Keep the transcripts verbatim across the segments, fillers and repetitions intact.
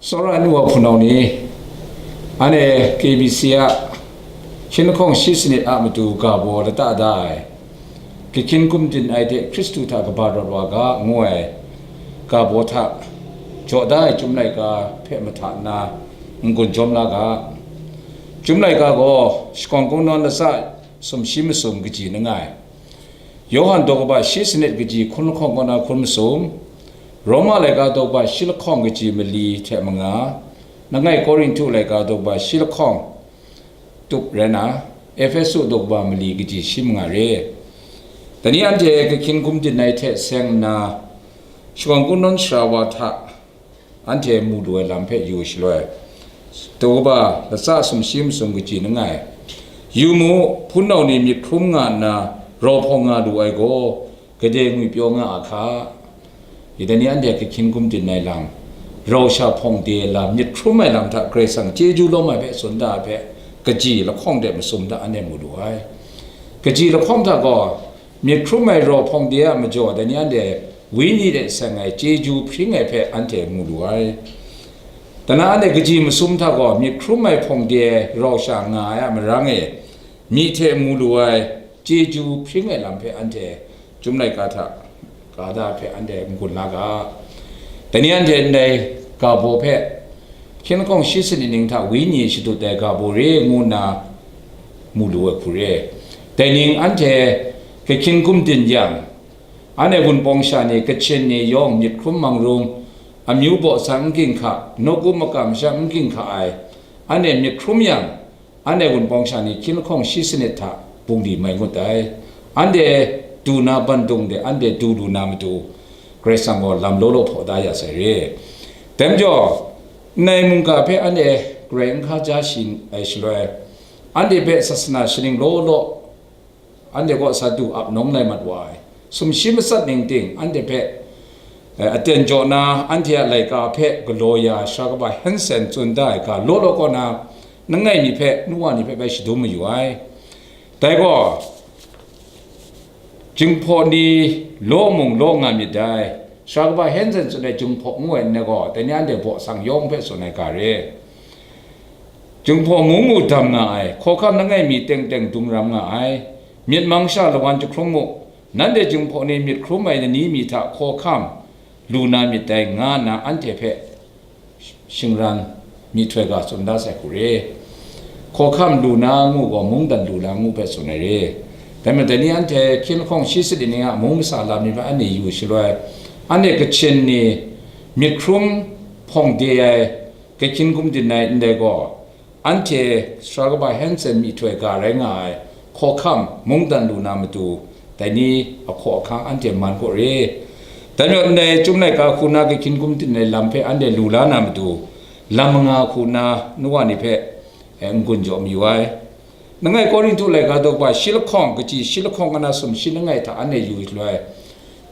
Tsawra ai nu wa hpunau ni, anhte K B C a hkying lahkawng shi sanit a matu ga baw lata da ai, Kahkyin Gumdin Ai Hte Hkristu Hta Kaba Rawt Wa Ga ngu ai ga baw hta jaw da ai Chyum Laika hpe mahta nna n-gun jawm la ga. Chyum Laika gaw shakawn kungdawn latsa sumshi masum kaji langai, Yawhan daw kaba shi sanit kaji hkying lahkawng kaw na hkun masum, Roma laika daw kaba shi lahkawng kaji mali hte manga, langai Korinhtu laika daw kaba shi lahkawng tup rai na, Ehpesu daw kaba mali kaji shi manga re. Dai ni anhte Kahkyin Gumdin Ai hte seng nna, shakawn kungdawn sara wa hta anhte mu lu ai lam hpe yu shaloi, daw kaba latsa sumshi masum kaji langai, yu mu, hpunau ni myit hkrum nga nna rau hpawng nga lu ai gaw, gade ngwipyaw nga a hka. Dai ni anhte Kahkyin Gumdin Ai lam, rau sha hpawng de lam, myit hkrum ai lam hta Karai Kasang chyeju lawm ai hpe tsun da ai hpe, kaji lahkawng de masum hta anhte mu lu ai. Kaji lahkawng hta gaw, myit hkrum ai rau hpawng de a majaw, dai ni anhte Wenyi hte seng ai chyeju hpring ai hpe anhte mu lu ai. Dai na anhte kaji masum hta gaw, myit hkrum ai hpawng de rau sha nga ai a marang e, myi hte mu lu ai chyeju hpring ai lam hpe anhte Chyum Laika hta ga da hpe anhte n-gun la ga. Dai ni anhte ndai ga baw hpe hkying lahkawng shi sanit ning hta Wenyi shadut ai ga baw re ngu nna mu lu ai hku re. Dai ning anhte Kahkyin Gumdin yang, anhte Wunpawng sha ni, Kachin ni yawng myit hkrum mangrung, amyu baw sa n ging hka, nawku makam sha n ging hka ai, anhte myit hkrum yang, anhte Wunpawng sha ni hkying lahkawng shi sanit hta bungli mai ngut ai. Anhte du na bandung de anhte du lu na matu, Karai Kasang gaw lam law law hpaw da ya sai re. Dai majaw, ndai mungga hpe anhte garai n hkaja shi ai shaloi, anhte hpe sasana shaning law law, anhte kaw sa du ap nawng lai mat wa ai, sumshi matsat ning ting anhte hpe, eh, aten jaw na, anhte a laika hpe galaw ya ai Sara Kaba Hanson tsun da ai ga law law kaw na, langai mi hpe, nu wa ni hpe bai shadum mayu ai. Dai gaw, Jinghpaw ni law mung law nga myit dai. Sara Kaba Hanson tsun ai Jinghpaw ngu ai nni gaw, dai ni anhte baw sang yawng hpe tsun ai ga re. Jinghpaw mung mu dam nga ai, hkawhkam langai mi teng teng dung ram nga ai, myit mang sha lawan jahkrung mu, nanhte Jinghpaw ni myit hkrum ai lani mi hta hkawhkam lu na myit dai, nga nna anhte hpe shingran myihtoi ga tsun da sai hku re. Hkawhkam lu na ngu gaw, mungdan lu na ngu hpe tsun ai re. Dai majaw, dai ni anhte hkying lahkawng shi sanit ning a mung masa lam ni hpe anhte yu shaloi, anhte Kachin ni myit hkrum hpawng de ai, Kahkyin Gumdin Ai ndai gaw, anhte Sara Kaba Hanson myihtoi ga rai nga ai, hkawhkam mungdan lu na matu, dai ni ahkaw ahkang anhte man kaw re. Dai majaw, ndai Chyum Laika hku na Kahkyin Gumdin Ai lam hpe anhte lu la na matu, lam manga hku na nu wa ni hpe, eh, n-gun jaw mayu ai. Langai Korinhtu laika daw kaba shi lahkawng, kaji shi lahkawng kaw na sumshi langai hta anhte yu shaloi,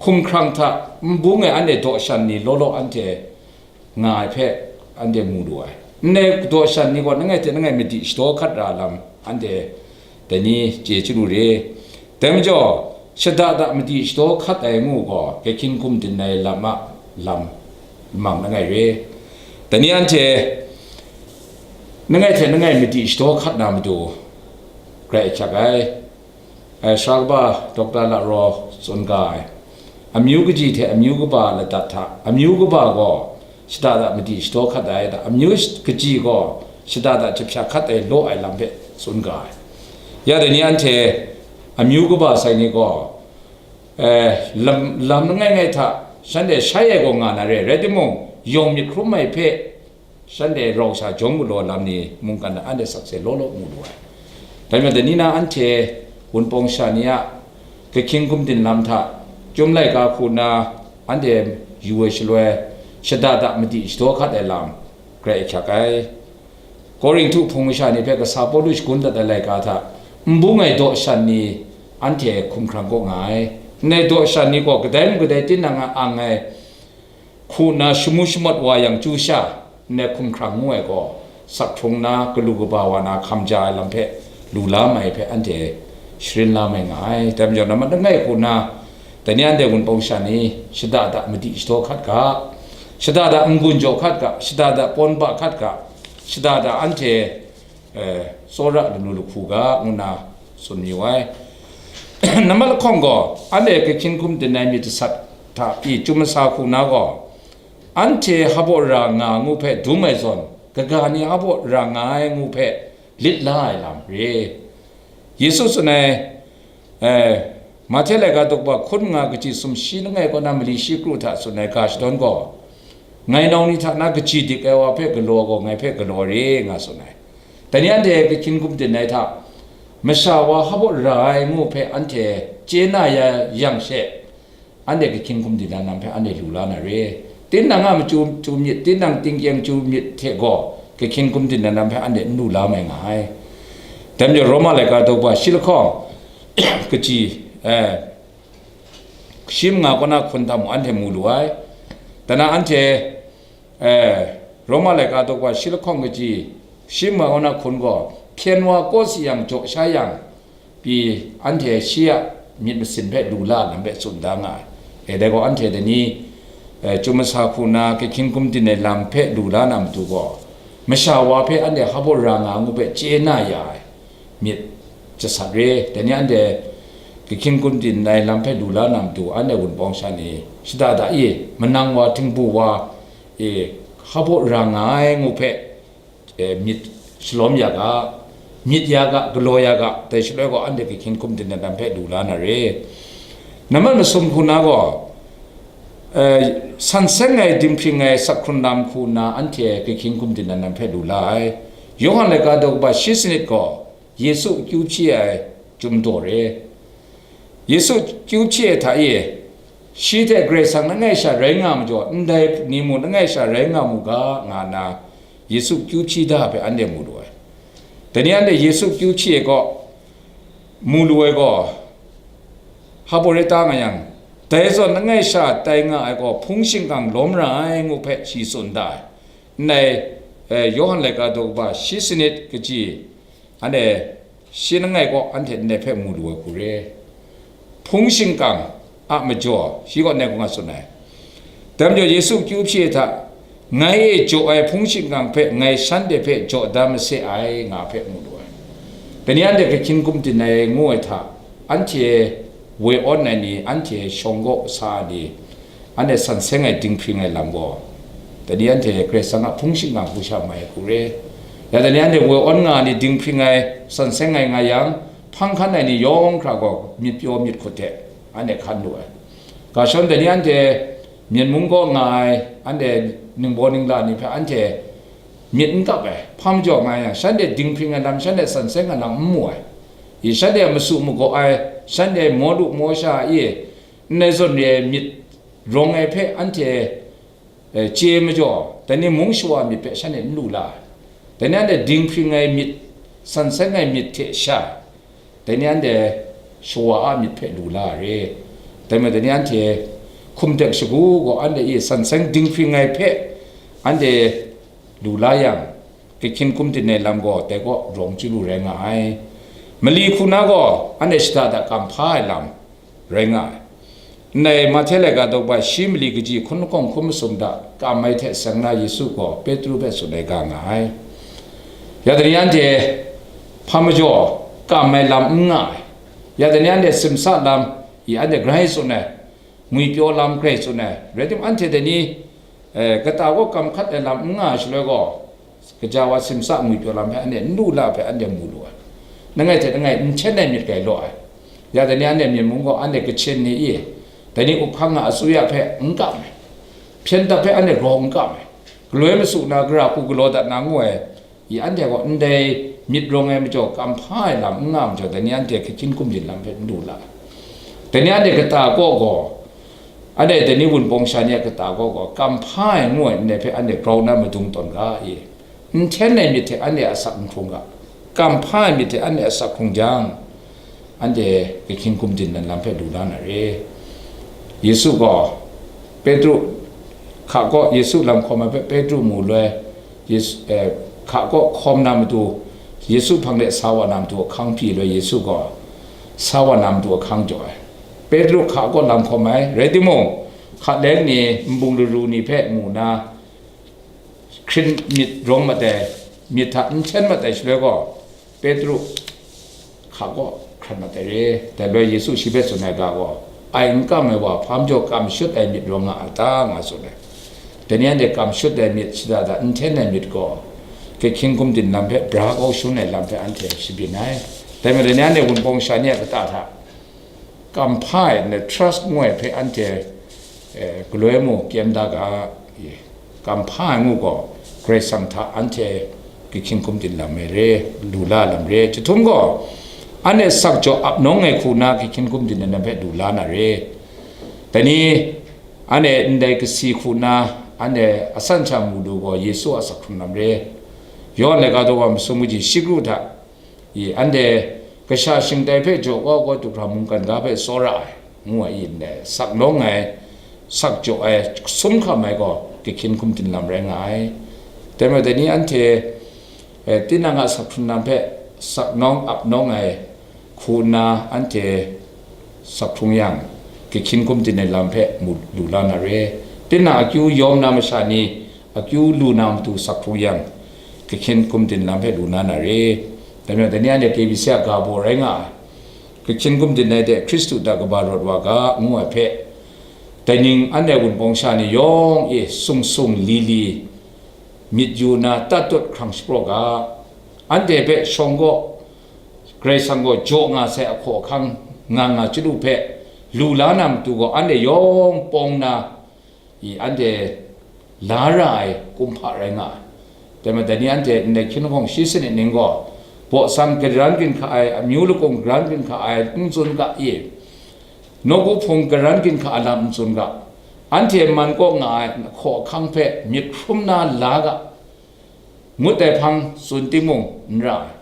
hkumhkrang hta n bung ai anhte daw shan ni law law anhte nga ai hpe anhte mu lu ai. Ndai daw shan ni gaw langai hte langai madi shadaw hkat ra lam anhte dai ni chye chyalu re. Dai majaw, shada da madi shadaw hkat ai ngu gaw, Kahkyin Gumdin Ai lam a lam n mang langai re. Dai ni anhte langai hte langai madi shadaw hkat na matu grai ahkyak ai. Ai, Sara Kaba Doctor Lat Raw tsun ga ai, amyu kaji hte amyu kaba ladat hta, amyu kaba gaw shada da madi shadaw hkat ai da, amyu sh-, kaji gaw shada da jahpyak hkat ai law ai lam hpe tsun ga ai. Ya dai ni anhte amyu kaba sai ni gaw, eh, lam, lam langai ngai hta shanhte shai ai gaw nga na re, rai timung, yawng myit hkrum ai hpe shanhte rau sha jawm galaw lam ni mungkan hta anhte sakse law law mu lu ai. Dai majaw, dai ni na anhte Wunpawng sha ni a Kahkyin Gumdin lam hta Chyum Laika hku na anhte yu ai shaloi, shada da madi shadaw hkat ai lam grai ahkyak ai. Korinhtu hpung masha ni hpe kasa Pawlu shagun dat ai laika hta n bung ai daw shan ni anhte hkumhkrang kaw nga ai. Ndai daw shan ni gaw kadai mung kadai tinang a ang ai hku nna shamu shamawt wa yang chyu sha, ndai hkumhkrang ngu ai gaw, sak hkrung nna galu kaba wa na hkam ja ai lam hpe lu la mai hpe anhte sharin la mai nga ai. Dai majaw, nambat langai hku nna, dai ni anhte Wunpawng sha ni shada da madi shadaw hkat ga, Shada da n-gun jaw hkat ga, shada da pawn ba hkat ga, shada da anhte, eh, tsawra lanu lahku ga, ngu nna tsun mayu ai. Nambat lahkawng gaw, anhte kahkyin hkum din ai myit jasat hta i chyum masa hku na gaw, anhte hpaw ra nga ngu hpe dum ai zawn, kaga ni hpaw ra nga ai ngu hpe lit la ai lam re. Yesu tsun ai, eh, Mahte laika dukba hkun nga kaji sumshi langai kaw na mali shi kru hta tsun ai ga shadawn gaw, ngai nau ni hta na kaji dik ai wa hpe galaw gaw, ngai hpe galaw re, nga tsun ai. Dai ni anhte kahkyin hkum din ai hta, masha wa hpaw ra ai ngu hpe anhte chye na ya yang she, anhte kahkyin hkum din ai lam hpe anhte lu la na re. Tinang a machyu chyu myit, tinang tingkyeng chyu myit hte gaw, kahkyin hkum din ai lam hpe anhte n lu la mai nga ai. Dai majaw, Roma laika daw ba shi lahkawng, kaji, eh, shi manga kaw na hkun hta mung anhte mu lu ai. Dan na anhte, eh, Roma laika daw ba shi lahkawng kaji, shi manga kaw na hkun gaw, hpyen wa kawsi yang jaw sha yang, pyi anhte shi a myit masin hpe lu la lam hpe tsun da nga ai. E dai gaw, anhte dai ni, eh, chyum masa hku na kahkyin hkum din ai lam hpe lu la na matu gaw, masha wa hpe anhte hpaw ra nga ngu hpe chye na ya ai myit jasat re. Dai ni anhte kahkyin hkum din ai lam hpe lu la na matu, anhte wunpawng sha ni shada da i, manang wa, htingbu wa, e, hpaw ra nga ai ngu hpe, eh, myit shalawm ya ga, myit ya ga, galaw ya ga, dai shaloi gaw anhte kahkyin hkum din ai lam hpe lu la na re. Nambat masum hku na gaw, eh, san seng ai, dinghpring ai, sak hkrun lam hku na anhte kahkyin hkum din ai lam hpe lu la ai. Yawhan laika daw kaba shi sanit gaw Yesu akyu hpyi ai chyum daw re. Yesu akyu hpyi ai hta e, shi hte Karai Kasang langai sha rai nga majaw, ndai ni mung langai sha rai nga mu ga, nga nna Yesu akyu hpyi da hpe anhte mu lu ai. Dai ni anhte Yesu akyu hpyi ai gaw, mu lu ai gaw, hpaw rai ta nga yang, dai zawn langai sha tai nga ai gaw, hpung shingkang lawm ra ai ngu hpe shi tsun da ai. Ndai, eh, Yawhan laika daw kaba shi sanit kaji, anhte shi langai kaw anhte ndai hpe mu lu ai hku re. Hpung shingkang a majaw, shi gaw ndai hku nga tsun ai. Dai majaw Yesu akyu hpyi ai hta, ngai e jaw ai hpung shingkang hpe ngai shanhte hpe jaw da mase ai, nga hpe mu lu ai. Dai ni anhte kahkyin hkum din ai ngu ai hta, anhte woi awn ai ni, anhte shawng kaw sa ai ni, anhte san seng ai dinghpring ai lam gaw, dai ni anhte Karai Kasang a hpung shingkang hku sha mai ai hku re. Ya dai ni anhte woi awn nga ai ni dinghpring ai, san seng ai nga yang, hpang hkan ai ni yawng hkra gaw myit pyaw myit hkut hte anhte hkan lu ai. Ga shawng dai ni anhte Myen mung kaw nga ai, anhte ningbaw ningla ni hpe anhte myit n kap ai, hpa majaw nga yang, shanhte dinghpring ai lam, shanhte san seng ai lam n mu ai. I shanhte a masu magaw ai, shanhte maw lu maw sha i, ndai zawn re ai myit rawng ai hpe anhte, eh, chye majaw, dai ni mung shawa myit hpe shanhte n lu la ai. Dai ni anhte dinghpring ai myit, san seng ai myit hte sha, dai ni anhte shawa a myit hpe lu la re. Dai majaw, dai ni anhte hkum tek shagu gaw, anhte i san seng dinghpring ai hpe anhte lu la yang, kahkyin hkum din ai lam gaw dai kaw rawng chyu lu rai nga ai. Mali hku na gaw anhte shada da kam hpa ai lam rai nga ai. Ndai Mahte laika daw ba shi mali kaji hkun lahkawng hkun masum hta kam ai hte seng na Yesu gaw Petru hpe tsun ai ga nga ai. Ya dai ni anhte hpa majaw kam ai lam n nga ai. Ya dai ni anhte simsa lam i anhte grai tsun ai, ngwipyaw lam grai tsun ai. Rai timung, anhte dai ni, eh, kata kaw kam hkat ai lam n nga ai shaloi gaw, kaja wa simsa ngwipyaw lam hpe anhte n lu la hpe anhte mu lu ai. Langai hte langai n hten ai myit gai law ai. Ya dai ni anhte Myen mung gaw anhte Kachin ni i, dai ni up hkang nga a tsuya hpe n kam ai. Hpyen dap hpe anhte raw n kam ai. Galoi masu na, gara hku galaw dat na ngu ai. I anhte gaw ndai myit rawng ai majaw, kam hpa ai lam n nga majaw, dai ni anhte hkrit hkyin hkum din lam hpe n lu la. Dai ni anhte kata kaw gaw, anhte dai ni wunpawng sha ni a kata kaw gaw, kam hpa ai ngu ai ndai hpe anhte grau na madung tawn ga i, n hten ai myit hte anhte a asak n hkrung ga, kam hpa ai myit hte anhte asak hkrung jang, anhte hkrit hkyin hkum din ai lam hpe lu la na re. Yesu gaw Petru hka kaw, Yesu lam hkawm ai hpe Petru mu loi, Yesu, eh, hka kaw hkawm na matu, Yesu hpang de sa wa na matu ahkang pyi loi, Yesu gaw sa wa na matu ahkang jaw ai. Petru hka kaw lam hkawm ai, rai timung, Hkaleng ni, nbung laru ni hpe mu na, hkrin myit rawng mat ai, myit hta n hten mat ai shaloi gaw, Petru hka kaw hkrat mat ai re. Dai loi Yesu shi hpe tsun ai ga gaw, ai n kam ai wa hpa majaw kam shut ai myit rawng nga a ta, nga tsun ai. Dai ni anhte kam shut ai myit shada da n hten ai myit gaw, kehkying gumdin lam hpe bra kau shangun ai lam hpe anhte shabyin ai. Dai majaw, dai ni anhte wunpawng sha ni a kata hta, kam hpa ai, trust ngu ai hpe anhte, eh, galoi mu kyem da ga, i, kam hpa ai ngu gaw, Karai Kasang hta anhte kehkying gumdin lam ai re, lu la lam re. Chyahtum gaw, anhte sakjaw ap nawng ai hku na kehkying gumdin ai lam hpe lu la na re. Dai ni, anhte ndai kasi hku na, anhte asan sha mu lu gaw, Yesu a sak hkrung lam re. Yawhan laika daw wa masum kaji shi kru hta, i, anhte kasha shingtai hpe jaw kau kau du hkra mungkan ga hpe tsawra ai, ngu ai, i, ndai sak nawng ai, sak jaw ai, sum hkam ai gaw kehkying gumdin lam rai nga ai. Dai majaw, dai ni anhte, eh, tinang a sak hkrung lam hpe sak nawng ap nawng ai hku nna anhte sak hkrung yang, kehkying gumdin ai lam hpe mu lu la na re. Tinang akyu yawm na masha ni akyu lu na matu sak hkrung yang, kehkying gumdin lam hpe lu na na re. Dai majaw, dai ni anhte K B C a ga baw rai nga ai. Kehkying gumdin ai de Hkristu hta kaba rawt wa ga, ngu ai hpe, dai ning anhte wunpawng sha ni yawng e sung sung li li myit yu na, tat tut hkrang shapraw ga, anhte hpe shawng gaw, Karai Kasang gaw jaw nga sai ahkaw ahkang nga nga chyalu hpe lu la na matu gaw, anhte yawng pawng na, i, anhte la ra ai kumhpa rai nga ai. Dai majaw, dai ni anhte ndai hkying lahkawng shi sanit ning gaw, baw san garan ginhka ai, amyu lakung garan ginhka ai n tsun ga, i, nawku hpung garan ginhka ai lam n tsun ga, anhte man kaw nga ai ahkaw ahkang hpe myit hkrum na la ga, ngut ai hpang tsun timung n ra ai.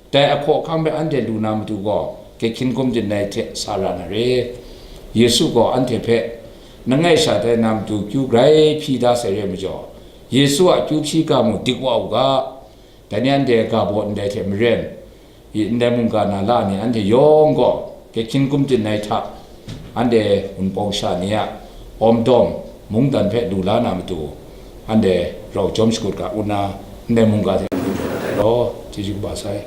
Dai ahkaw ahkang hpe anhte lu na matu gaw, kehkying gumdin ai hte sa ra na re. Yesu gaw anhte hpe, langai sha tai na matu kyu grai hpyi da sai re majaw, Yesu a kyu hpyi ga mung dik wa u ga, dai ni anhte ga baw ndai hte maren, i, ndai mungga na la ni anhte yawng gaw kehkying gumdin ai hta, anhte wunpawng sha ni a awm dawm mungdan hpe lu la na matu, anhte rau jawm shagut ga, ngu nna ndai mungga hte law, chyeju kaba sai.